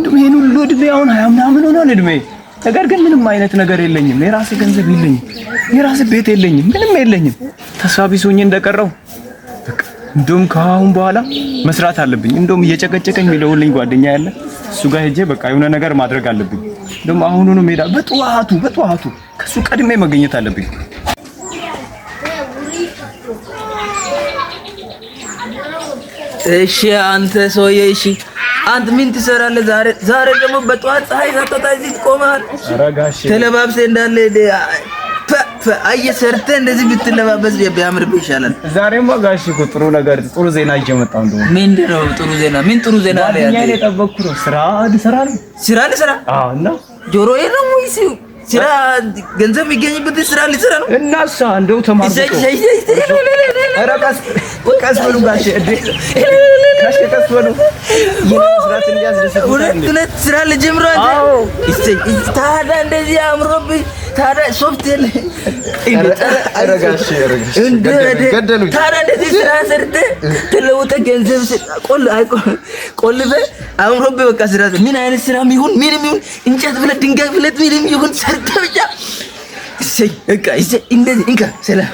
እንደውም ይሄን ሁሉ እድሜ አሁን 20 ምናምን ሆኗል እድሜ። ነገር ግን ምንም አይነት ነገር የለኝም። የራሴ ገንዘብ የለኝም። የራሴ ቤት የለኝም። ምንም የለኝም። ተስፋ ቢስ ሆኜ እንደቀረው በቃ እንደውም ከአሁን በኋላ መስራት አለብኝ። እንደውም እየጨቀጨቀኝ የሚደውልኝ ጓደኛ ያለ እሱ ጋር ሄጄ በቃ የሆነ ነገር ማድረግ አለብኝ። እንደውም አሁኑኑ ሜዳ በጠዋቱ በጠዋቱ ከሱ ቀድሜ መገኘት አለብኝ። እሺ አንተ ሰውዬ፣ እሺ አንተ ምን ትሰራለህ ዛሬ? ዛሬ ደግሞ በጠዋት ፀሐይ ሳትወጣ እዚህ ቆመሃል። ተለባብሰህ እንዳለ አየህ፣ ሰርተህ እንደዚህ ብትለባበስ ቢያምርብህ ይሻላል። ዛሬማ ጋሽ እኮ ጥሩ ነገር ጥሩ ዜና ይዤ መጣሁ። እንደውም ምንድን ነው ጥሩ ዜና? ምን ጥሩ ዜና አለ? ጓደኛዬን የጠበቅኩ ነው። ስራ ልሰራ ነው። ስራ ልሰራ? አዎ። እና ጆሮዬ ነው ወይስ ስራ ገንዘብ የሚገኝበት ስራ ልሰራ ነው? እና እሷ እንደው ተማርኩ። ኧረ ቀስ ቀስ በሉ ጋሼ፣ እንዴ ጋሼ ቀስ በሉ። እውነት ስራ ልጀምር አንተ? እሰይ ታዲያ እንደዚህ አምሮብህ ታዲያ ሶፍት የለ ታዲያ እንደዚህ ስራ ሰርተህ ተለውጠህ ገንዘብ ቆልፈህ አምሮብህ በቃ ስራ ምን አይነት ስራ ይሁን ምንም ይሁን እንጨት ብለህ ድንጋይ ብለህ ምንም ይሁን ሰርተህ ብቻ እሰይ በቃ እሰይ እንደዚህ እንካ ሰላም።